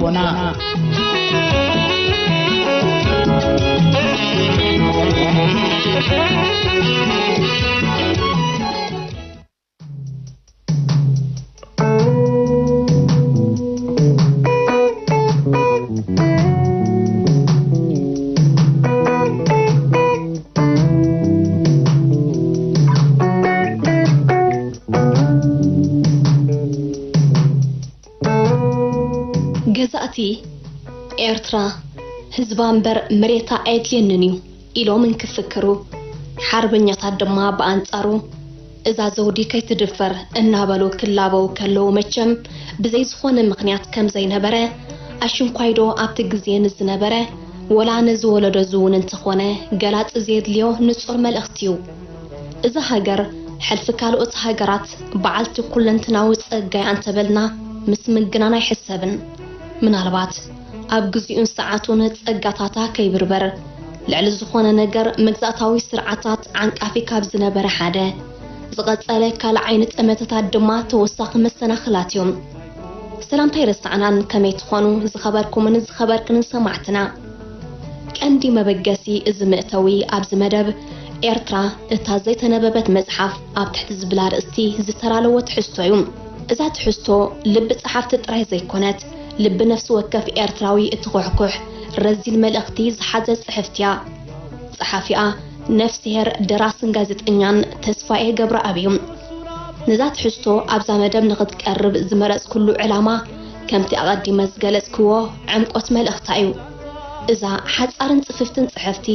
ቦና። ገዛእቲ ኤርትራ ህዝባ እምበር መሬታ ኣየድልየንን እዩ ኢሎም እንክፍክሩ፣ ሓርበኛታት ድማ ብኣንጻሩ እዛ ዘውዲ ከይትድፈር እናበሉ ክላበው ከለዉ፣ መቸም ብዘይ ዝኾነ ምኽንያት ከም ዘይነበረ፣ ኣሽንኳይዶ ኣብቲ ግዜ ንዝነበረ ወላ ነዚ ወለዶ ዝውን እንተኾነ ገላጺ ዘየድልዮ ንጹር መልእኽቲ እዩ። እዛ ሃገር ሕልፊ ካልኦት ሃገራት በዓልቲ ኩለንትናዊ ጸጋ እያ እንተበልና ምስ ምግናን ኣይሕሰብን። ምናልባት ኣብ ግዚኡን ሰዓቱን ጸጋታታ ከይብርበር ልዕሊ ዝኾነ ነገር መግዛእታዊ ስርዓታት ዓንቃፊ ካብ ዝነበረ ሓደ፣ ዝቐጸለ ካልእ ዓይነት ጠመተታት ድማ ተወሳኺ መሰናኽላት እዮም። ሰላምታ ኣይረሳዕናን፣ ከመይ ትኾኑ ዝኸበርኩምን ዝኸበርክንን ሰማዕትና? ቀንዲ መበገሲ እዚ መእተዊ ኣብዚ መደብ፣ ኤርትራ እታ ዘይተነበበት መጽሓፍ ኣብ ትሕቲ ዝብል ኣርእስቲ ዝተዳለወ ትሕዝቶ እዩ። እዛ ትሕዝቶ ልቢ ጸሓፍቲ ጥራይ ዘይኮነት፣ ልቢ ነፍሲ ወከፍ ኤርትራዊ እትኹሕኩሕ ረዚን መልእኽቲ ዝሓዘት ጽሕፍቲ እያ። ጸሓፊኣ ነፍስሄር ደራስን ጋዜጠኛን ተስፋዬ ገብረኣብ እዩ። ነዛ ትሕዝቶ ኣብዛ መደብ ንኽትቀርብ ዝመረጽኩሉ ዕላማ፣ ከምቲ ኣቐዲመ ዝገለጽክዎ፣ ዕምቆት መልእኽታ እዩ። እዛ ሓጻርን ጽፍፍትን ጽሕፍቲ፣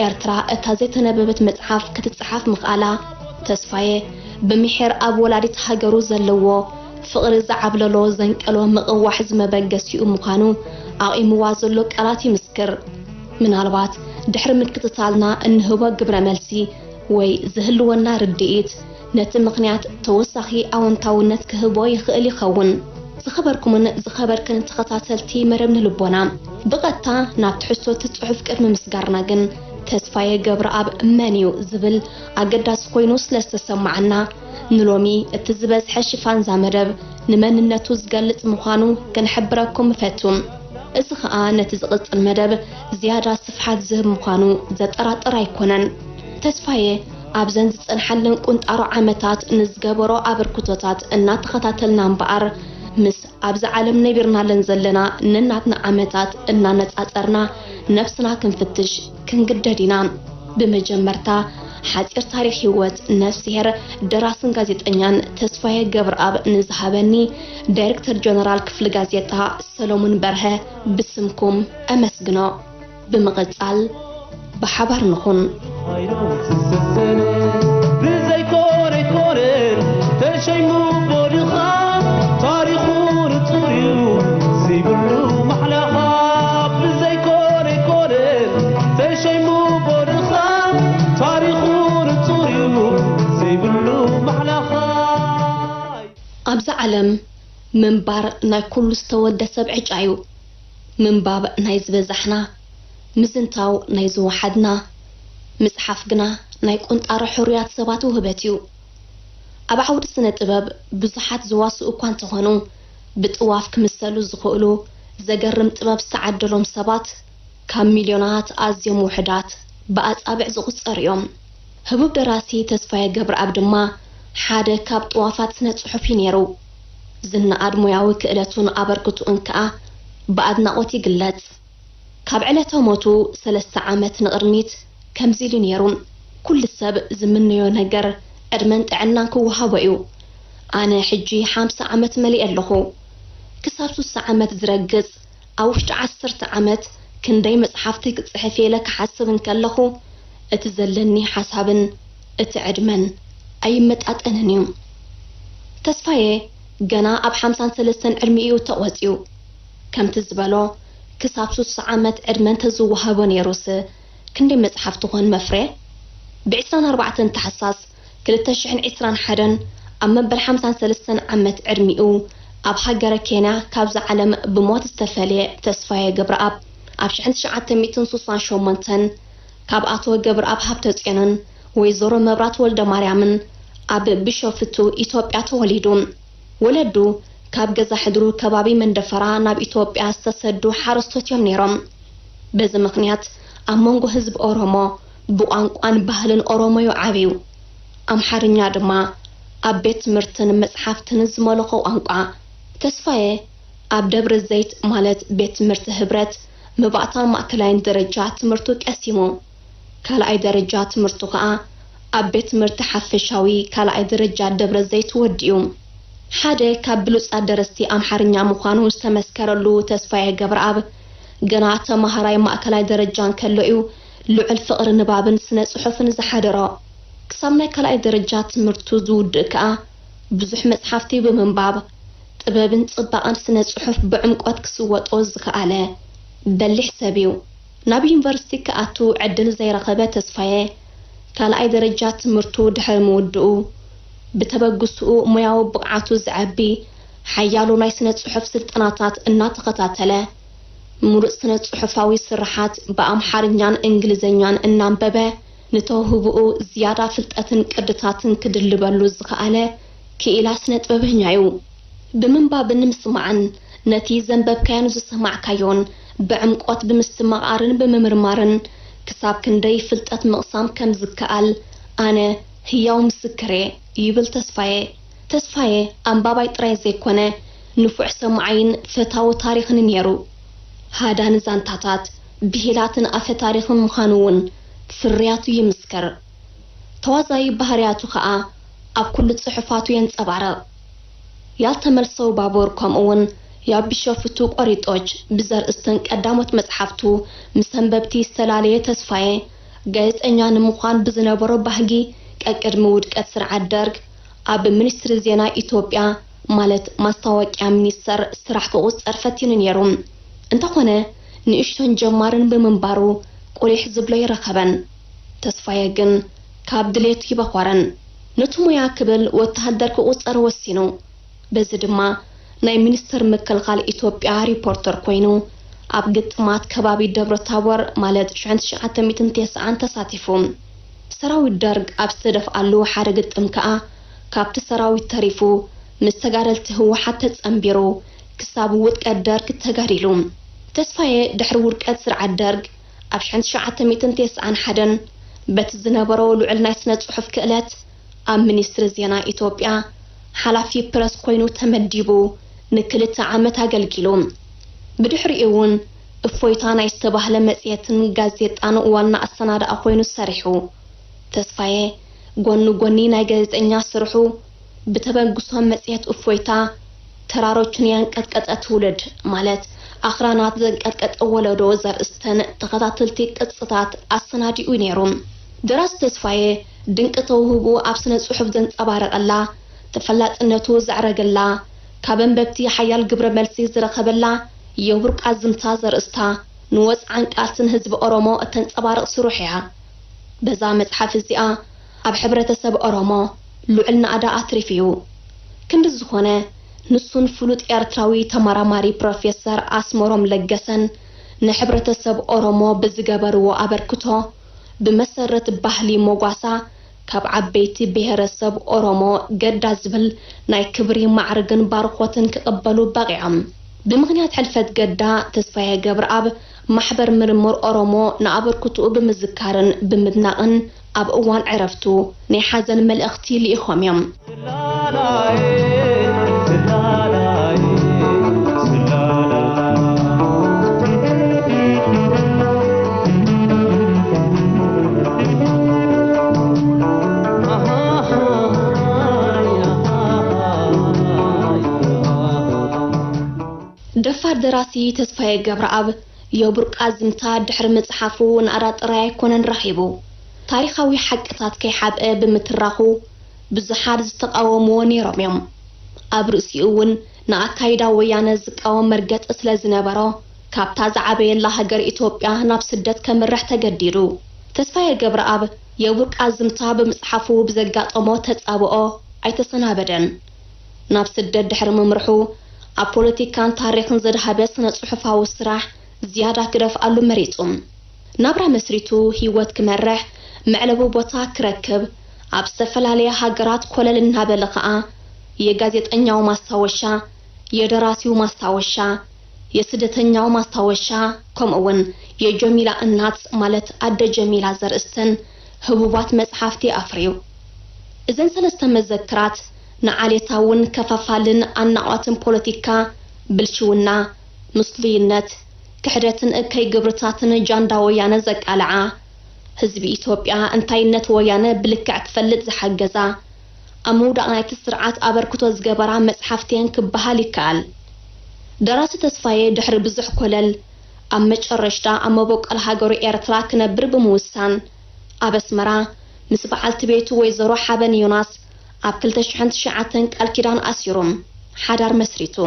ኤርትራ እታ ዘይተነበበት መጽሓፍ ክትጸሓፍ ምኽኣላ፣ ተስፋዬ ብምሒር ኣብ ወላዲት ሃገሩ ዘለዎ ፍቕሪ ዝዓብለሎ ዘንቀሎ ምቕዋሕ ዝመበገሲኡ ምዃኑ ኣቒምዋ ዘሎ ቃላት ይምስክር። ምናልባት ድሕሪ ምክትታልና እንህቦ ግብረ መልሲ ወይ ዝህልወና ርድኢት ነቲ ምኽንያት ተወሳኺ ኣወንታውነት ክህቦ ይኽእል ይኸውን። ዝኸበርኩምን ዝኸበርክን ተኸታተልቲ መደብ ንልቦና፣ ብቐጥታ ናብ ትሕዝቶ እቲ ጽሑፍ ቅድሚ ምስጋርና ግን፣ ተስፋዬ ገብረኣብ መን እዩ ዝብል ኣገዳሲ ኮይኑ ስለ ዝተሰማዓና፣ ንሎሚ እቲ ዝበዝሐ ሽፋን እዛ መደብ ንመንነቱ ዝገልጽ ምዃኑ ክንሕብረኩም እፈቱ። እዚ ኸኣ ነቲ ዝቕጽል መደብ ዝያዳ ስፍሓት ዝህብ ምዃኑ ዘጠራጥር ኣይኮነን። ተስፋዬ ኣብዘን ዝጸንሓለን ቁንጣሮ ዓመታት ንዝገበሮ ኣበርክቶታት እናተኸታተልና እምበኣር፣ ምስ ኣብዛ ዓለም ነቢርናለን ዘለና ነናትና ዓመታት እናነጻጸርና ነብስና ክንፍትሽ ክንግደድ ኢና። ብመጀመርታ፣ ሓጺር ታሪኽ ህይወት ነፍስሄር ደራስን ጋዜጠኛን ተስፋዬ ገብረኣብ ንዝሃበኒ ዳይሬክተር ጀነራል ክፍሊ ጋዜጣ ሰሎሙን በርሀ ብስምኩም ኣመስግኖ። ብምቕጻል፣ ብሓባር ንኹን። ብዘይኮነ ኣይኮነን ተሸይሙ ቦድኻ፣ ታሪኹ ንጹር እዩ ዘይብሉ ማሕለኻ። ብዘይኮነ ኣይኮነን ተሸይሙ ቦድኻ፣ ታሪኹ ንጹር እዩ ዘይብሉ ማሕለኻ። ኣብዛ ዓለም ምንባር ናይ ኩሉ ዝተወልደ ሰብ ዕጫ እዩ። ምንባብ ናይ ዝበዛሕና፣ ምዝንታው ናይ ዝወሓድና፣ ምጽሓፍ ግና ናይ ቁንጣሮ ሕሩያት ሰባት ውህበት እዩ። ኣብ ዓውዲ ስነ ጥበብ ብዙሓት ዝዋስኡ እኳ እንተኾኑ፣ ብጥዋፍ ክምሰሉ ዝኽእሉ ዘገርም ጥበብ ዝተዓደሎም ሰባት ካብ ሚልዮናት ኣዝዮም ውሑዳት ብኣጻብዕ ዝቑጸሩ እዮም። ህቡብ ደራሲ ተስፋዬ ገብረኣብ ድማ ሓደ ካብ ጥዋፋት ስነ ጽሑፍ እዩ ነይሩ። ዝነኣድ ሞያዊ ክእለቱን ኣበርክትኡን ከኣ ብኣድናቖት ይግለጽ። ካብ ዕለተ ሞቱ ሰለስተ ዓመት ንቕድሚት ከምዚ ኢሉ ነይሩ፣ "ኩሉ ሰብ ዝምነዮ ነገር ዕድመን ጥዕናን ክወሃቦ እዩ። ኣነ ሕጂ ሓምሳ ዓመት መሊኤ ኣለኹ። ክሳብ ሱሳ ዓመት ዝረግጽ፣ ኣብ ውሽጢ ዓሰርተ ዓመት ክንደይ መጽሓፍቲ ክጽሕፍ እየ ኢለ ክሓስብ እንከለኹ፣ እቲ ዘለኒ ሓሳብን እቲ ዕድመን ኣይመጣጠንን እዩ።" ተስፋዬ ገና ኣብ ሓምሳን ሰለስተን ዕድሚኡ እዩ ተቖጽዩ። ከምቲ ዝበሎ፣ ክሳብ ሱሳ ዓመት ዕድመ እንተዝወሃቦ ነይሩስ፣ ክንደይ መጽሓፍቲ ኮን መፍረየ? ብ ዕስራን ኣርባዕተን ታሕሳስ ክልተ ሽሕን ዕስራን ሓደን ኣብ መበል ሓምሳን ሰለስተን ዓመት ዕድሚኡ ኣብ ሃገረ ኬንያ ካብዛ ዓለም ብሞት ዝተፈልየ ተስፋዬ ገብረኣብ፣ ኣብ ሽሕን ትሽዓተ ሚእትን ሱሳን ሸሞንተን ካብ ኣቶ ገብረኣብ ሃብተጽዮንን ወይዘሮ መብራት ወልደማርያምን ኣብ ቢሾፍቱ ኢትዮጵያ ተወሊዱ። ወለዱ ካብ ገዛ ሕድሩ ከባቢ መንደፈራ ናብ ኢትዮጵያ ዝተሰዱ ሓረስቶት እዮም ነይሮም። በዚ ምኽንያት ኣብ መንጎ ህዝቢ ኦሮሞ ብቋንቋን ባህልን ኦሮሞ እዩ ዓብዩ። ኣምሓርኛ ድማ ኣብ ቤት ትምህርትን መጽሓፍትን ዝመለኾ ቋንቋ። ተስፋዬ ኣብ ደብረ ዘይት ማለት ቤት ትምህርቲ ህብረት መባእታን ማእከላይን ደረጃ ትምህርቱ ቀሲሙ። ካልኣይ ደረጃ ትምህርቱ ኸኣ ኣብ ቤት ትምህርቲ ሓፈሻዊ ካልኣይ ደረጃ ደብረ ዘይት ወዲኡ። ሓደ ካብ ብሉጻት ደረስቲ ኣምሓርኛ ምዃኑ ዝተመስከረሉ ተስፋዬ ገብረኣብ፣ ገና ተማሃራይ ማእከላይ ደረጃ እንከሎ እዩ ልዑል ፍቕሪ ንባብን ስነ ጽሑፍን ዝሓደሮ። ክሳብ ናይ ካልኣይ ደረጃ ትምህርቱ ዝውድእ ከኣ ብዙሕ መጽሓፍቲ ብምንባብ፣ ጥበብን ጽባቐን ስነ ጽሑፍ ብዕምቆት ክስወጦ ዝኸኣለ በሊሕ ሰብ እዩ። ናብ ዩኒቨርሲቲ ክኣቱ ዕድል ዘይረኸበ ተስፋዬ፣ ካልኣይ ደረጃ ትምህርቱ ድሕሪ ምውድኡ፣ ብተበግስኡ ሞያዊ ብቕዓቱ ዝዐቢ ሓያሎ ናይ ስነ ጽሑፍ ስልጠናታት እናተኸታተለ፣ ምሩጽ ስነ ጽሑፋዊ ስርሓት ብኣምሓርኛን እንግሊዝኛን እናንበበ፣ ንተውህቦኡ ዝያዳ ፍልጠትን ቅድታትን ክድልበሉ ዝኸኣለ ክኢላ ስነ ጥበበኛ እዩ። ብምንባብን ምስማዕን፣ ነቲ ዘንበብካዮን ዝሰማዕካዮን ብዕምቆት ብምስትምቓርን ብምምርማርን፣ ክሳብ ክንደይ ፍልጠት ምቕሳም ከም ዝከኣል ኣነ ህያው ምስክር እየ ይብል ተስፋዬ። ተስፋዬ ኣንባባይ ጥራይ ዘይኮነ፣ ንፉዕ ሰማዓይን ፈታዊ ታሪኽን ነይሩ። ሃዳኒ ዛንታታት፣ ብሂላትን ኣፈ ታሪኽን ምዃኑ እውን ፍርያቱ ይምስክር። ተዋዛዪ ባህርያቱ ኸኣ ኣብ ኩሉ ጽሑፋቱ የንጸባርቕ። ያልተመልሰው ባቡር ከምኡውን ያቢሾፍቱ ቆሪጦች ብዘርእስተን ቀዳሞት መጽሓፍቱ ምስ ኣንበብቲ ዝተላለየ ተስፋዬ፣ ጋዜጠኛ ንምዃን ብዝነበሮ ባህጊ ቀቅድሚ ውድቀት ስርዓት ደርግ ኣብ ሚኒስትሪ ዜና ኢትዮጵያ ማለት ማስታወቅያ ሚኒስተር ስራሕ ክቑጸር ፈቲኑ ነይሩ። እንተኾነ ንእሽቶን ጀማርን ብምንባሩ ቁሊሕ ዝብሎ ይረኸበን። ተስፋዬ ግን ካብ ድሌቱ ይበኾረን። ነቲ ሙያ ክብል ወተሃደር ክቑጸር ወሲኑ። በዚ ድማ ናይ ሚኒስተር ምክልኻል ኢትዮጵያ ሪፖርተር ኮይኑ ኣብ ግጥማት ከባቢ ደብረ ታቦር ማለት ሽሕን ትሽዓተ ሚእትን ተስዓን ተሳቲፉ። ሰራዊት ደርግ ኣብ ዝተደፍኣሉ ሓደ ግጥም ከኣ ካብቲ ሰራዊት ተሪፉ ምስ ተጋደልቲ ህወሓት ተጸንቢሩ ክሳብ ውድቀት ደርግ ተጋዲሉ። ተስፋዬ ድሕሪ ውድቀት ስርዓት ደርግ ኣብ ሽሕን ትሽዓተ ሚእትን ተስዓን ሓደን በቲ ዝነበሮ ልዑል ናይ ስነ ጽሑፍ ክእለት ኣብ ሚኒስትሪ ዜና ኢትዮጵያ ሓላፊ ፕረስ ኮይኑ ተመዲቡ ንክልተ ዓመት ኣገልጊሉ። ብድሕሪኡ እውን እፎይታ ናይ ዝተባህለ መጽሔትን ጋዜጣን ዋና ኣሰናዳኢ ኮይኑ ሰሪሑ። ተስፋዬ ጎኒ ጎኒ ናይ ጋዜጠኛ ስርሑ ብተበግሶ መጽሔት እፎይታ ተራሮችን ያንቀጥቀጠ ትውልድ ማለት ኣኽራናት ዘንቀጥቀጠ ወለዶ ዘርእስተን ተኸታተልቲ ቅጽታት ኣሰናዲኡ ነይሩ። ደራሲ ተስፋዬ ድንቂ ተውህቦ ኣብ ስነ ጽሑፍ ዘንጸባረቐላ፣ ተፈላጥነቱ ዘዕረገላ፣ ካብ ኣንበብቲ ሓያል ግብረ መልሲ ዝረኸበላ የውርቃ ዝምታ ዘርእስታ ንወጽዓን ቃልስን ህዝቢ ኦሮሞ እተንጸባርቕ ስሩሕ እያ። በዛ መጽሓፍ እዚኣ ኣብ ሕብረተሰብ ኦሮሞ ልዑል ናእዳ ኣትሪፉ እዩ። ክንዲ ዝኾነ ንሱን ፍሉጥ ኤርትራዊ ተመራማሪ ፕሮፌሰር ኣስመሮም ለገሰን ንሕብረተሰብ ኦሮሞ ብዝገበርዎ ኣበርክቶ ብመሰረት ባህሊ ሞጓሳ ካብ ዓበይቲ ብሄረሰብ ኦሮሞ ገዳ ዝብል ናይ ክብሪ ማዕርግን ባርኾትን ክቕበሉ በቒዖም። ብምኽንያት ሕልፈት ገዳ ተስፋዬ ገብረኣብ ማሕበር ምርምር ኦሮሞ ንኣበርክትኡ ብምዝካርን ብምድናቕን ኣብ እዋን ዕረፍቱ ናይ ሓዘን መልእኽቲ ልኢኾም እዮም። ደፋር ደራሲ ተስፋዬ ገብረኣብ የቡርቃ ዝምታ ድሕሪ ምጽሓፉ ናእዳ ጥራይ ኣይኮነን ረኺቡ። ታሪኻዊ ሓቅታት ከይሓብአ ብምትራኹ ብዙሓት ዝተቓወምዎ ነይሮም እዮም። ኣብ ርእሲኡ እውን ንኣካይዳ ወያነ ዝቃወም መርገጺ ስለ ዝነበሮ፣ ካብታ ዝዓበየላ ሃገር ኢትዮጵያ ናብ ስደት ከምርሕ ተገዲዱ። ተስፋዬ ገብረኣብ የቡርቃ ዝምታ ብምጽሓፉ ብዘጋጠሞ ተጻብኦ ኣይተሰናበደን። ናብ ስደት ድሕሪ ምምርሑ፣ ኣብ ፖለቲካን ታሪኽን ዘድሃበ ስነ-ጽሑፋዊ ስራሕ ዝያዳ ክደፍኣሉ መሪጹ። ናብራ መስሪቱ ህይወት ክመርሕ፣ መዕለቢ ቦታ ክረክብ፣ ኣብ ዝተፈላለያ ሃገራት ኮለል እናበለ ኸኣ የጋዜጠኛዊ ማስታወሻ የደራሲው ማስታወሻ፣ የስደተኛው ማስታወሻ፣ ከምኡውን የጀሚላ እናት ማለት ኣደ ጀሚላ ዘርእስተን ህቡባት መጽሓፍቲ ኣፍርዩ። እዘን ሰለስተ መዘክራት ንዓሌታውን ከፋፋልን ኣናቋትን ፖለቲካ፣ ብልሽውና፣ ምስሉይነት፣ ክሕደትን እከይ ግብርታትን ጃንዳ ወያነ ዘቃልዓ፣ ህዝቢ ኢትዮጵያ እንታይነት ወያነ ብልክዕ ክፈልጥ ዝሓገዛ፣ ኣብ ምውዳቕ ናይቲ ስርዓት ኣበርክቶ ዝገበራ መጽሓፍቲ እየን ክበሃል ይከኣል። ደራሲ ተስፋዬ ድሕሪ ብዙሕ ኮለል፣ ኣብ መጨረሽታ ኣብ መበቆል ሃገሩ ኤርትራ ክነብር ብምውሳን፣ ኣብ ኣስመራ ምስ በዓልቲ ቤቱ ወይዘሮ ሓበን ዮናስ ኣብ ክልተ ሽሕን ትሽዓተን ቃል ኪዳን ኣሲሩ ሓዳር መስሪቱ።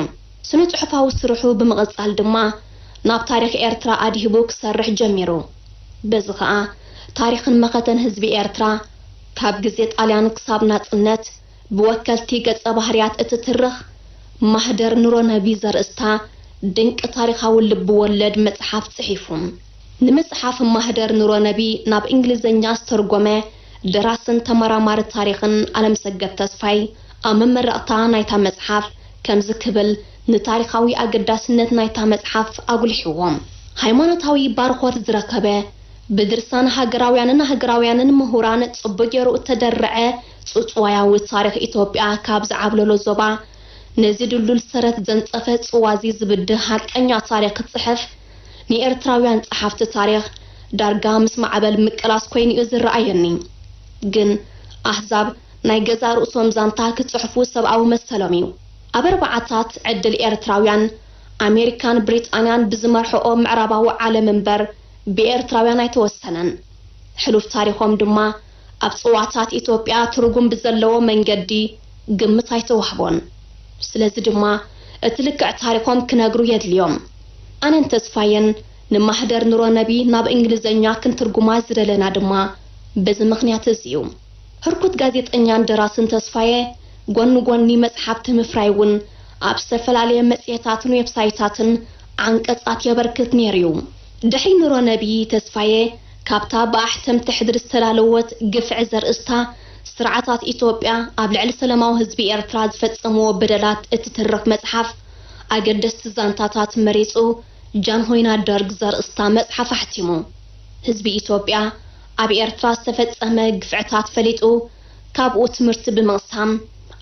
ስነ ጽሑፋዊ ስርሑ ብምቕጻል ድማ ናብ ታሪኽ ኤርትራ ኣድሂቡ ክሰርሕ ጀሚሩ። በዚ ኸኣ ታሪኽን መኸተን ህዝቢ ኤርትራ ካብ ግዜ ጣልያን ክሳብ ናጽነት ብወከልቲ ገጸ ባህርያት እትትርኽ ማህደር ኑሮ ነቢ ዘርእስታ ድንቂ ታሪኻዊ ልብ ወለድ መጽሓፍ ጽሒፉ። ንመጽሓፍ ማህደር ኑሮ ነቢ ናብ እንግሊዝኛ ዝተርጎመ ደራስን ተመራማሪ ታሪኽን ኣለምሰገድ ተስፋይ ኣብ መመረቕታ ናይታ መጽሓፍ ከምዚ ክብል ንታሪኻዊ ኣገዳስነት ናይታ መጽሓፍ ኣጉሊሕዎ። ሃይማኖታዊ ባርኾት ዝረኸበ፣ ብድርሳን ሃገራውያንን ሃገራውያንን ምሁራን ጽቡቕ ገይሩ እተደርዐ ጽጽዋያዊ ታሪኽ ኢትዮጵያ ካብ ዝዓብለሎ ዞባ፣ ነዚ ድልዱል ሰረት ዘንጸፈ ጽዋዚ ዝብድህ ሃቀኛ ታሪኽ ክጽሕፍ፣ ንኤርትራውያን ጸሓፍቲ ታሪኽ ዳርጋ ምስ ማዕበል ምቅላስ ኮይኑ እዩ ዝረኣየኒ። ግን ኣህዛብ ናይ ገዛእ ርእሶም ዛንታ ክጽሕፉ ሰብኣዊ መሰሎም እዩ። ኣብ ኣርባዓታት ዕድል ኤርትራውያን ኣሜሪካን ብሪጣንያን ብዝመርሕኦ ምዕራባዊ ዓለም እምበር ብኤርትራውያን ኣይተወሰነን። ሕሉፍ ታሪኾም ድማ ኣብ ጽዋታት ኢትዮጵያ ትርጉም ብዘለዎ መንገዲ ግምት ኣይተዋህቦን። ስለዚ ድማ እቲ ልክዕ ታሪኾም ክነግሩ የድልዮም። ኣነን ተስፋየን ንማህደር ኑሮ ነቢ ናብ እንግሊዝኛ ክንትርጉማ ዝደለና ድማ በዚ ምኽንያት እዚ እዩ። ህርኩት ጋዜጠኛን ደራስን ተስፋየ፣ ጎኒ ጎኒ መጽሓፍቲ ምፍራይ እውን ኣብ ዝተፈላለየ መጽሔታትን ዌብሳይታትን ዓንቀጻት የበርክት ነይሩ እዩ። ድሕሪ ኑሮ ነቢ ተስፋየ፣ ካብታ ብኣሕተምቲ ሕድሪ ዝተዳለወት ግፍዒ ዘርእስታ ስርዓታት ኢትዮጵያ ኣብ ልዕሊ ሰላማዊ ህዝቢ ኤርትራ ዝፈጸምዎ በደላት እትትርኽ መጽሓፍ፣ ኣገደስቲ ዛንታታት መሪጹ ጃንሆይና ደርግ ዘርእስታ መጽሓፍ ኣሕቲሙ። ህዝቢ ኢትዮጵያ ኣብ ኤርትራ ዝተፈጸመ ግፍዕታት ፈሊጡ፣ ካብኡ ትምህርቲ ብምቕሳም፣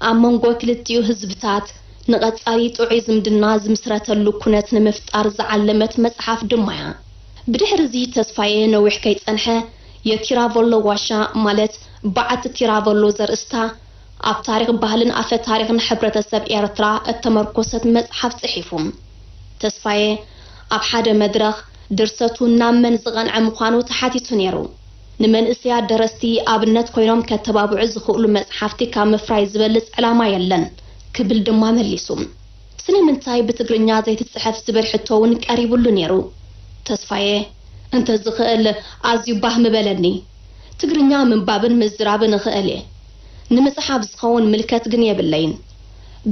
ኣብ መንጎ ክልቲኡ ህዝብታት ንቐጻሊ ጥዑይ ዝምድና ዝምስረተሉ ኩነት ንምፍጣር ዝዓለመት መጽሓፍ ድማ እያ። ብድሕሪ እዚ ተስፋዬ ነዊሕ ከይጸንሐ፣ የቲራቮሎ ዋሻ ማለት በዓቲ ቲራቮሎ ዘርእስታ፣ ኣብ ታሪኽ ባህልን ኣፈ ታሪኽን ሕብረተሰብ ኤርትራ እተመርኮሰት መጽሓፍ ጽሒፉ። ተስፋዬ ኣብ ሓደ መድረኽ ድርሰቱ ናብ መን ዝቐንዐ ምዃኑ ተሓቲቱ ነይሩ። ንመንእሰያት ደረስቲ ኣብነት ኮይኖም ከተባብዑ ዝኽእሉ መጽሓፍቲ ካብ ምፍራይ ዝበልጽ ዕላማ የለን ክብል ድማ መሊሱ። ስለምንታይ ብትግርኛ ዘይትጽሕፍ ዝብል ሕቶ እውን ቀሪብሉ ነይሩ። ተስፋዬ፣ እንተዝኽእል ኣዝዩ ባህ ምበለኒ። ትግርኛ ምንባብን ምዝራብን እኽእል እየ። ንምጽሓፍ ዝኸውን ምልከት ግን የብለይን።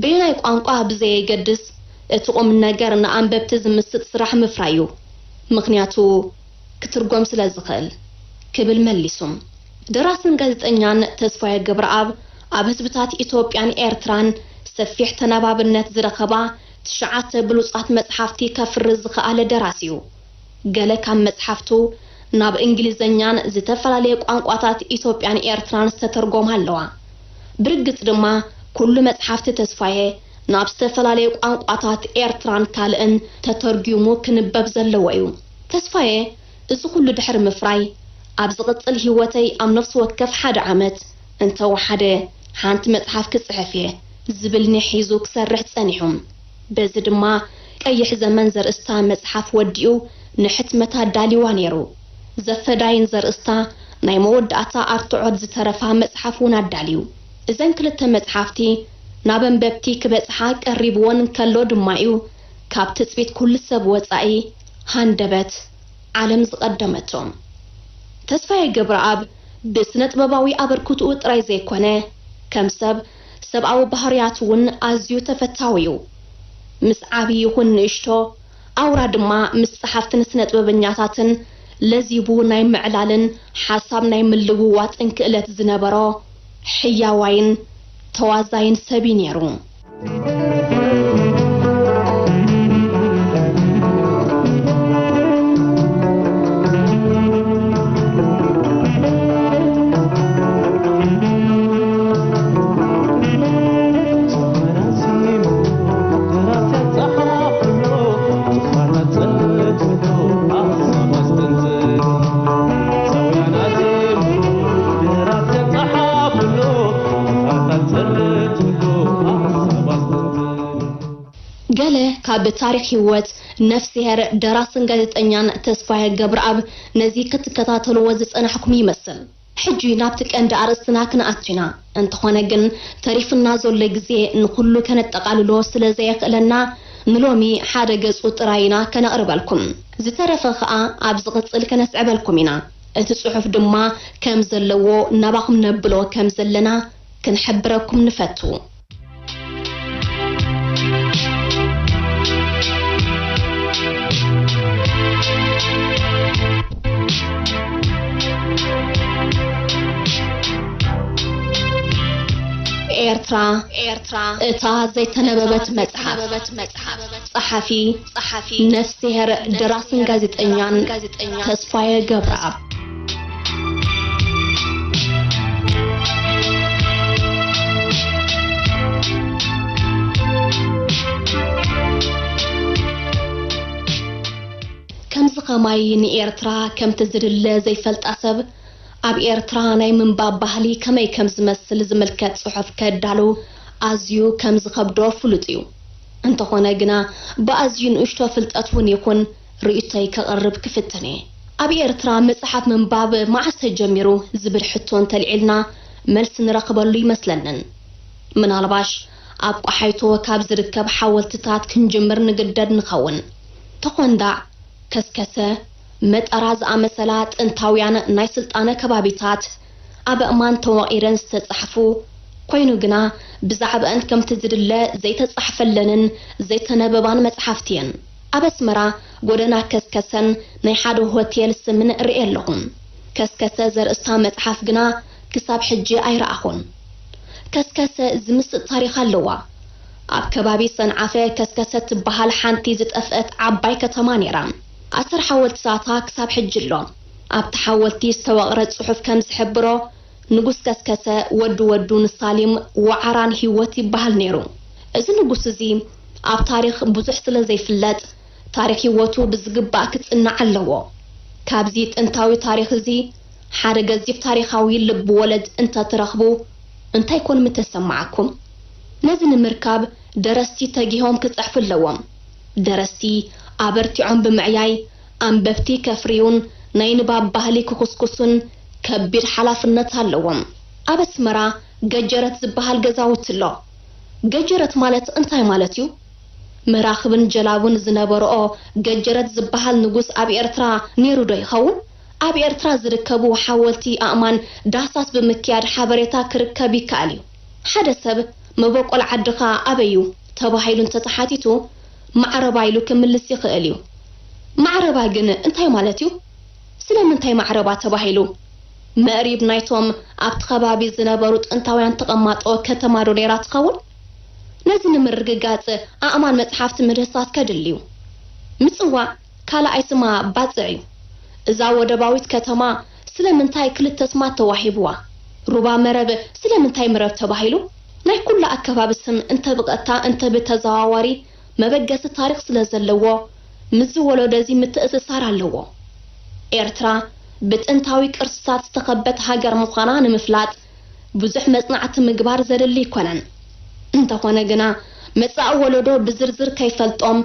በየናይ ቋንቋ ብዘየገድስ፣ እቲ ቁም ነገር ንኣንበብቲ ዝምስጥ ስራሕ ምፍራይ እዩ። ምኽንያቱ ክትርጎም ስለ ዝኽእል፣ ክብል መሊሱ። ደራስን ጋዜጠኛን ተስፋዬ ገብረኣብ ኣብ ህዝብታት ኢትዮጵያን ኤርትራን ሰፊሕ ተነባብነት ዝረኸባ ትሽዓተ ብሉጻት መጽሓፍቲ ከፍሪ ዝኸኣለ ደራሲ እዩ። ገለ ካብ መጽሓፍቱ ናብ እንግሊዝኛን ዝተፈላለየ ቋንቋታት ኢትዮጵያን ኤርትራን ዝተተርጎማ ኣለዋ። ብርግጽ ድማ፣ ኩሉ መጽሓፍቲ ተስፋዬ ናብ ዝተፈላለየ ቋንቋታት ኤርትራን ካልእን ተተርጒሙ ክንበብ ዘለዎ እዩ። ተስፋዬ፣ እዚ ኩሉ ድሕሪ ምፍራይ፣ ኣብ ዝቕጽል ህይወተይ ኣብ ነፍሲ ወከፍ ሓደ ዓመት እንተወሓደ ሓንቲ መጽሓፍ ክጽሕፍ እየ ዝብል ኒሕ ሒዙ ክሰርሕ ጸኒሑ። በዚ ድማ ቀይሕ ዘመን ዘርእስታ መጽሓፍ ወዲኡ ንሕትመት ኣዳልዋ ነይሩ። ዘፈዳይን ዘርእስታ ናይ መወዳእታ ኣርትዖት ዝተረፋ መጽሓፍ እውን ኣዳልዩ። እዘን ክልተ መጽሓፍቲ ናብ ኣንበብቲ ክበጽሓ ቀሪብወን እንከሎ ድማ እዩ ካብ ትጽቢት ኩሉ ሰብ ወጻኢ ሃንደበት ዓለም ዝቐደመቶ። ተስፋዬ ገብረኣብ ብስነ ጥበባዊ ኣበርክትኡ ጥራይ ዘይኮነ፣ ከም ሰብ፣ ሰብኣዊ ባህርያቱ እውን ኣዝዩ ተፈታዊ እዩ። ምስ ዓቢ ይኹን ንእሽቶ፣ ኣውራ ድማ ምስ ጸሓፍትን ስነ ጥበበኛታትን ለዚቡ ናይ ምዕላልን ሓሳብ ናይ ምልውዋጥን ክእለት ዝነበሮ ሕያዋይን ተዋዛይን ሰብ እዩ ነይሩ። ገለ ካብ ታሪኽ ህይወት ነፍስሄር ደራስን ጋዜጠኛን ተስፋዬ ገብረኣብ ነዚ ክትከታተልዎ ዝጸናሕኩም ይመስል። ሕጂ ናብቲ ቀንዲ ኣርእስትና ክንኣቱ ኢና። እንተኾነ ግን፣ ተሪፍና ዘሎ ግዜ ንኹሉ ከነጠቓልሎ ስለ ዘየኽእለና፣ ንሎሚ ሓደ ገጹ ጥራይ ኢና ከነቕርበልኩም። ዝተረፈ ኸኣ ኣብ ዝቕጽል ከነስዕበልኩም ኢና። እቲ ጽሑፍ ድማ ከም ዘለዎ ናባኹም ነብሎ ከም ዘለና ክንሕብረኩም ንፈቱ። ኤርትራ፣ ኤርትራ፣ እታ ዘይተነበበት መጽሓፍ። ጸሓፊ፣ ጸሓፊ፣ ነፍስሄር ደራስን ጋዜጠኛን ተስፋዬ ገብረኣብ። ከምዚ ኸማይ ንኤርትራ ከምቲ ዝድለ ዘይፈልጣ ሰብ፣ ኣብ ኤርትራ ናይ ምንባብ ባህሊ ከመይ ከም ዝመስል ዝምልከት ጽሑፍ ከዳሉ ኣዝዩ ከም ዝኸብዶ ፍሉጥ እዩ። እንተኾነ ግና፣ ብኣዝዩ ንእሽቶ ፍልጠት እውን ይኹን ርእይቶይ ከቕርብ ክፍትን እየ። ኣብ ኤርትራ መጽሓፍ ምንባብ መዓስ ተጀሚሩ ዝብል ሕቶ እንተልዒልና፣ መልሲ ንረኽበሉ ይመስለንን። ምናልባሽ ኣብ ቆሓይቶ ካብ ዝርከብ ሓወልትታት ክንጅምር ንግደድ ንኸውን። ተኾንዳዕ፣ ከስከሰ፣ መጠራ ዝኣመሰላ ጥንታውያን ናይ ስልጣነ ከባቢታት ኣብ ኣእማን ተወቒረን ዝተጻሕፉ ኮይኑ ግና፣ ብዛዕባኣን ከምቲ ዝድለ ዘይተጻሕፈለንን ዘይተነበባን መጽሓፍቲ እየን። ኣብ ኣስመራ ጎደና ከስከሰን ናይ ሓደ ሆቴል ስምን እርኢ ኣለኹ። ከስከሰ ዘርእስታ መጽሓፍ ግና ክሳብ ሕጂ ኣይረኣኹን። ከስከሰ ዝምስጥ ታሪኽ ኣለዋ። ኣብ ከባቢ ሰንዓፈ ከስከሰ ትበሃል ሓንቲ ዝጠፍአት ዓባይ ከተማ ነይራ። ኣሰር ሓወልትታታ ክሳብ ሕጂ ኣሎ። ኣብቲ ሓወልቲ ዝተወቕረ ጽሑፍ ከም ዝሕብሮ፣ ንጉስ ከስከሰ ወዲ ወዱ ንሳሊም ወዓራን ህይወት ይበሃል ነይሩ። እዚ ንጉስ እዚ ኣብ ታሪኽ ብዙሕ ስለ ዘይፍለጥ፣ ታሪኽ ህይወቱ ብዝግባእ ክጽናዕ ኣለዎ። ካብዚ ጥንታዊ ታሪኽ እዚ ሓደ ገዚፍ ታሪኻዊ ልብ ወለድ እንተትረኽቡ እንታይ ኮን ምተሰማዓኩም? ነዚ ንምርካብ ደረስቲ ተጊሆም ክጽሕፉ ኣለዎም። ደረስቲ ኣበርቲዖም ብምዕያይ፣ ኣንበብቲ ከፍርዩን ናይ ንባብ ባህሊ ክኹስኩሱን ከቢድ ሓላፍነት ኣለዎም። ኣብ ኣስመራ ገጀረት ዝበሃል ገዛውቲ ኣሎ። ገጀረት ማለት እንታይ ማለት እዩ? መራኽብን ጀላቡን ዝነበርኦ ገጀረት ዝበሃል ንጉስ ኣብ ኤርትራ ነይሩ ዶ ይኸውን? ኣብ ኤርትራ ዝርከቡ ሓወልቲ ኣእማን ዳህሳስ ብምክያድ ሓበሬታ ክርከብ ይከኣል እዩ። ሓደ ሰብ "መበቆል ዓድኻ ኣበይ እዩ?" ተባሂሉ እንተተሓቲቱ፣ "ማዕረባ" ኢሉ ክምልስ ይኽእል እዩ። ማዕረባ ግን እንታይ ማለት እዩ? ስለምንታይ ማዕረባ ተባሂሉ? መእሪብ ናይቶም ኣብቲ ከባቢ ዝነበሩ ጥንታውያን ተቐማጦ ከተማ ዶ ነይራ ትኸውን? ነዚ ንምርግጋጽ ኣእማን መጽሓፍቲ ምድህሳስ ከድሊ እዩ። ምጽዋዕ ካልኣይ ስማ ባጽዕ እዩ። እዛ ወደባዊት ከተማ ስለምንታይ ክልተ ስማት ተዋሂብዋ? ሩባ መረብ ስለምንታይ መረብ ተባሂሉ? ናይ ኩሉ ኣከባቢ ስም እንተ ብቐጥታ እንተ ብተዘዋዋሪ መበገሲ ታሪኽ ስለ ዘለዎ፣ ምስዚ ወለዶ እዚ ምትእስሳር ኣለዎ። ኤርትራ ብጥንታዊ ቅርስታት ዝተኸበት ሃገር ምዃና ንምፍላጥ ብዙሕ መጽናዕቲ ምግባር ዘድሊ ኣይኮነን። እንተኾነ ግና፣ መጻኢ ወለዶ ብዝርዝር ከይፈልጦም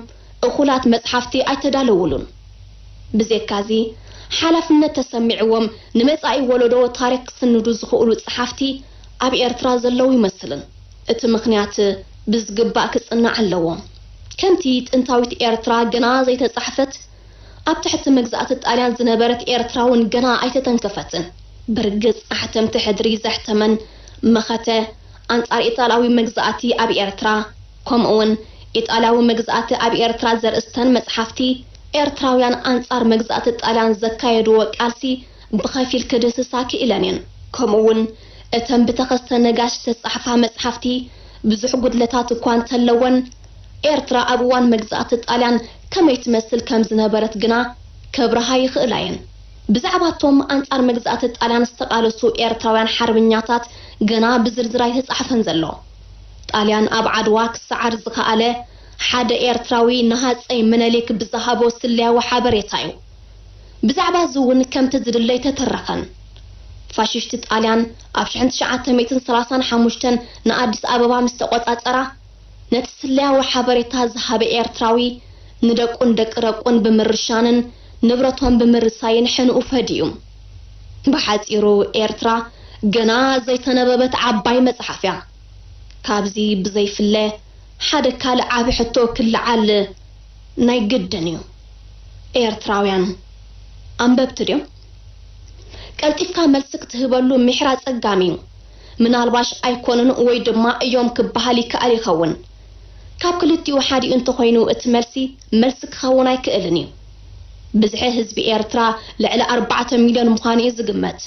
እኹላት መጽሓፍቲ ኣይተዳለውሉን። ብዘይካዚ፣ ሓላፍነት ተሰሚዕዎም ንመጻኢ ወለዶ ታሪኽ ክስንዱ ዝኽእሉ ጸሓፍቲ ኣብ ኤርትራ ዘለዉ ይመስልን። እቲ ምኽንያት ብዝግባእ ክጽናዕ ኣለዎ። ከምቲ ጥንታዊት ኤርትራ ገና ዘይተጻሕፈት፣ ኣብ ትሕቲ መግዛእቲ ጣልያን ዝነበረት ኤርትራ እውን ገና ኣይተተንከፈትን። ብርግጽ፣ ኣሕተምቲ ሕድሪ ዘሕተመን መኸተ ኣንጻር ኢጣልያዊ መግዛእቲ ኣብ ኤርትራ፣ ከምኡውን ኢጣልያዊ መግዛእቲ ኣብ ኤርትራ ዘርእስተን መጽሓፍቲ፣ ኤርትራውያን ኣንጻር መግዛእቲ ጣልያን ዘካየድዎ ቃልሲ ብኸፊል ክድህስሳ ክኢለን እየን። ከምኡውን እተን ብተኸስተ ነጋሽ ዝተጻሕፋ መጽሓፍቲ ብዙሕ ጉድለታት እኳ እንተለወን፣ ኤርትራ ኣብ እዋን መግዛእቲ ጣልያን ከመይ ትመስል ከም ዝነበረት ግና ከብርሃ ይኽእላ እየን። ብዛዕባ እቶም ኣንጻር መግዛእቲ ጣልያን ዝተቓለሱ ኤርትራውያን ሓርበኛታት ገና ብዝርዝር ኣይተጻሕፈን ዘሎ። ጣልያን ኣብ ዓድዋ ክሰዓር ዝኸኣለ ሓደ ኤርትራዊ ንሃጸይ ምነሊክ ብዝሃቦ ስለያዊ ሓበሬታ እዩ። ብዛዕባ እዚ እውን ከምቲ ዝድለ ኣይተተረኸን። ፋሽስት ጣልያን ኣብ ሽሕን ትሽዓተ ሚእትን ሰላሳን ሓሙሽተን ንኣዲስ ኣበባ ምስ ተቖጻጸራ፣ ነቲ ስለያዊ ሓበሬታ ዝሃበ ኤርትራዊ ንደቁን ደቂ ደቁን ብምርሻንን ንብረቶም ብምርሳይን ሕንኡ ፈድዩ። ብሓጺሩ ኤርትራ ገና ዘይተነበበት ዓባይ መጽሓፍ እያ። ካብዚ ብዘይፍለ ሓደ ካልእ ዓቢ ሕቶ ክለዓል ናይ ግድን እዩ። ኤርትራውያን ኣንበብቲ ድዮም? ቀልጢፍካ መልሲ ክትህበሉ ምሕራ ጸጋም እዩ። ምናልባሽ ኣይኮኑን ወይ ድማ እዮም ክበሃል ይከኣል ይኸውን። ካብ ክልቲኡ ሓዲኡ እንተኾይኑ እቲ መልሲ፣ መልሲ ክኸውን ኣይክእልን እዩ። ብዝሒ ህዝቢ ኤርትራ ልዕሊ ኣርባዕተ ሚልዮን ምዃኑ እዩ ዝግመት።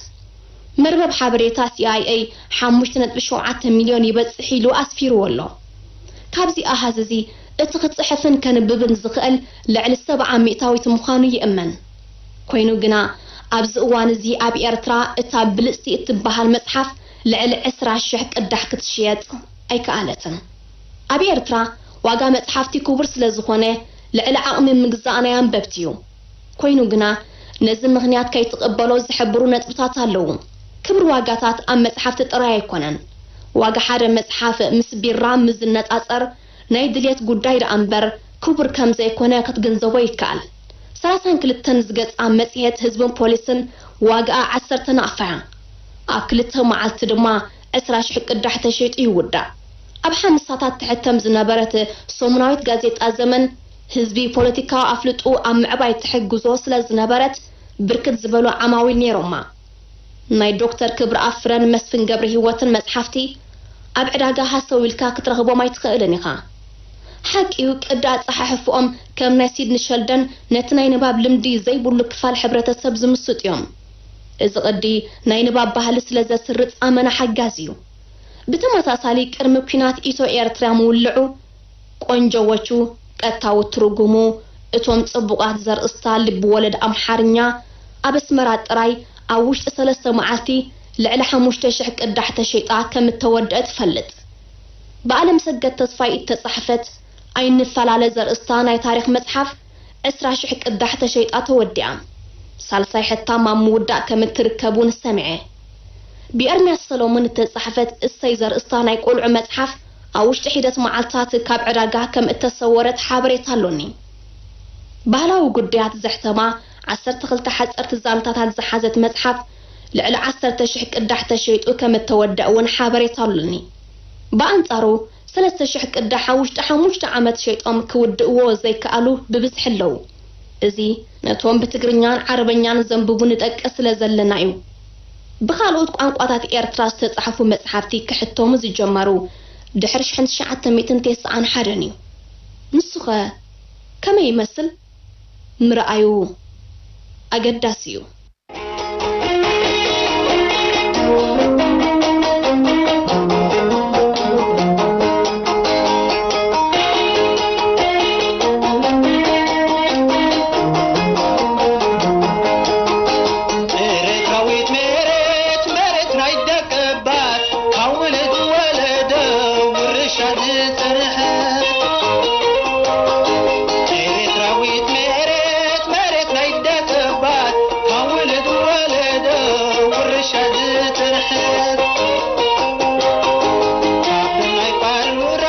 መርበብ ሓበሬታ ሲ ኣይ ኤ ሓሙሽተ ነጥቢ ሸውዓተ ሚልዮን ይበጽሕ ኢሉ ኣስፊርዎ ኣሎ። ካብዚ ኣሃዝ እዚ እቲ ክጽሕፍን ከንብብን ዝኽእል ልዕሊ ሰብዓ ሚእታዊት ምዃኑ ይእመን። ኮይኑ ግና ኣብዚ እዋን እዚ ኣብ ኤርትራ እታ ብልጽቲ እትበሃል መጽሓፍ ልዕሊ ዕስራ ሽሕ ቅዳሕ ክትሽየጥ ኣይከኣለትን። ኣብ ኤርትራ ዋጋ መጽሓፍቲ ክቡር ስለ ዝኾነ ልዕሊ ዓቕሚ ምግዛእ ናይ ኣንበብቲ እዩ። ኮይኑ ግና ነዚ ምኽንያት ከይትቕበሎ ዝሕብሩ ነጥብታት ኣለዉ። ክብሪ ዋጋታት ኣብ መጽሓፍቲ ጥራይ ኣይኮነን። ዋጋ ሓደ መጽሓፍ ምስ ቢራ ምስ ዝነጻጸር ናይ ድልየት ጉዳይ ደኣ እምበር ክቡር ከም ዘይኮነ ክትግንዘቦ ይከኣል። ሰላሳን ክልተን ዝገጻ መጽሔት ህዝብን ፖሊስን ዋጋኣ ዓሰርተ ናቕፋ እያ። ኣብ ክልተ መዓልቲ ድማ ዕስራ ሽሕ ቅዳሕ ተሸይጡ ይውዳእ። ኣብ ሓምሳታት ትሕተም ዝነበረት ሰሙናዊት ጋዜጣ ዘመን ህዝቢ ፖለቲካዊ ኣፍልጡ ኣብ ምዕባይ ትሕግዞ ስለ ዝነበረት ብርክት ዝበሉ ዓማዊል ነይሮማ። ናይ ዶክተር ክብረኣብ ፍረን መስፍን ገብረሂወትን መጽሓፍቲ ኣብ ዕዳጋ ሃሰው ኢልካ ክትረኽቦም ኣይትኽእልን ኢኻ። ሓቂ እዩ፣ ቅዲ ኣጸሓሕፍኦም ከም ናይ ሲድኒ ሸልደን ነቲ ናይ ንባብ ልምዲ ዘይብሉ ክፋል ሕብረተሰብ ዝምስጡ እዮም። እዚ ቅዲ ናይ ንባብ ባህሊ ስለ ዘስርጽ ኣመና ሓጋዚ እዩ። ብተመሳሳሊ ቅድሚ ኲናት ኢትዮ ኤርትራ ምውልዑ ቆንጆዎቹ ቀጥታዊ ትርጉሙ እቶም ጽቡቓት ዘርእስታ ልብ ወለድ ኣምሓርኛ ኣብ ኣስመራ ጥራይ ኣብ ውሽጢ ሰለስተ መዓልቲ ልዕሊ ሓሙሽተ ሽሕ ቅዳሕ ተሸይጣ ከም እተወድአ ትፈልጥ። ብኣለምሰገድ ተስፋይ እተጻሕፈት ኣይንፈላለ ዘርእስታ ናይ ታሪኽ መጽሓፍ ዕስራ ሽሕ ቅዳሕ ተሸይጣ ተወዲኣ። ሳልሳይ ሕታም ኣብ ምውዳእ ከም እትርከብ እውን ሰሚዐ። ብኤርምያስ ሰሎሞን እተጻሕፈት እሰይ ዘርእስታ ናይ ቆልዑ መጽሓፍ ኣብ ውሽጢ ሒደት መዓልታት ካብ ዕዳጋ ከም እተሰወረት ሓበሬታ ኣሎኒ። ባህላዊ ጉዳያት ዘሕተማ ዓሰርተ ክልተ ሓጸርቲ ዛንታታት ዝሓዘት መጽሓፍ ልዕሊ ዓሰርተ ሽሕ ቅዳሕ ተሸይጡ ከም እተወደኣ እውን ሓበሬታ ኣሎኒ። ብኣንጻሩ ሰለስተ ሽሕ ቅዳሕ ኣብ ውሽጢ ሓሙሽተ ዓመት ሸይጦም ክውድእዎ ዘይከኣሉ ብብዝሒ ኣለዉ። እዚ ነቶም ብትግርኛን ዓረበኛን ዘንብቡ ንጠቅስ ስለ ዘለና እዩ። ብኻልኦት ቋንቋታት ኤርትራ ዝተጻሕፉ መጽሓፍቲ ክሕተሙ ዝጀመሩ ድሕሪ ሽሕን ትሽዓተ ሚእትን ተስዓን ሓደን እዩ። ንሱኸ ከመይ ይመስል? ምርኣዩ ኣገዳሲ እዩ። ኤረትራዊት መሬት፣ መሬት ናይ ደቀባት፣ ካብ ውሉድ ወለዶ ውርሻ ዝጸንሐት። ኤረትራዊት መሬት፣ መሬት ናይ ደቀባት፣ ካብ ውሉድ ወለዶ ውርሻ ዝጸንሐት። ካብ ናይ ቃል ውራ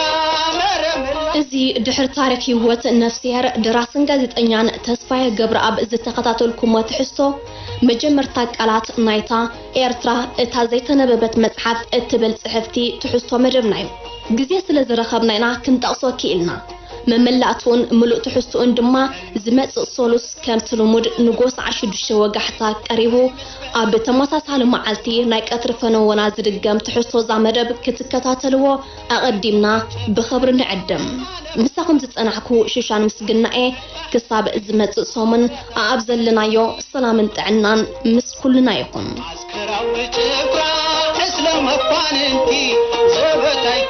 መረምላ እዚ ድሕሪ ታሪኽ ህይወት ነፍስሄር ደራስን ጋዜጠኛን ተስፋዬ ገብረኣብ ዝተኸታተልኩሞ ትሕዝቶ፣ መጀመርታ ቃላት ናይታ ኤርትራ እታ ዘይተነበበት መጽሓፍ እትብል ጽሕፍቲ ትሕዝቶ መደብና እዩ። ግዜ ስለ ዝረኸብና ኢና ክንጠቕሶ ክኢልና። መመላእትኡን ምሉእ ትሕዝትኡን ድማ ዝመጽእ ሰሉስ ከምቲ ልሙድ ንጎ ሰዓት ሽዱሽተ ወጋሕታ ቀሪቡ፣ ኣብ ተመሳሳሊ መዓልቲ ናይ ቀትሪ ፈነወና ዝድገም ትሕዝቶ እዛ መደብ ክትከታተልዎ ኣቐዲምና ብኽብሪ ንዕድም። ምሳኹም ዝጸናሕኩ ሽሻን ምስግና'የ። ክሳብ ዝመጽእ ሰሙን ኣኣብ ዘለናዮ ሰላምን ጥዕናን ምስ ኩልና ይኹን። ዓስከራዊ ጭፍራ ዕስለ መኳንንቲ ዘበታይ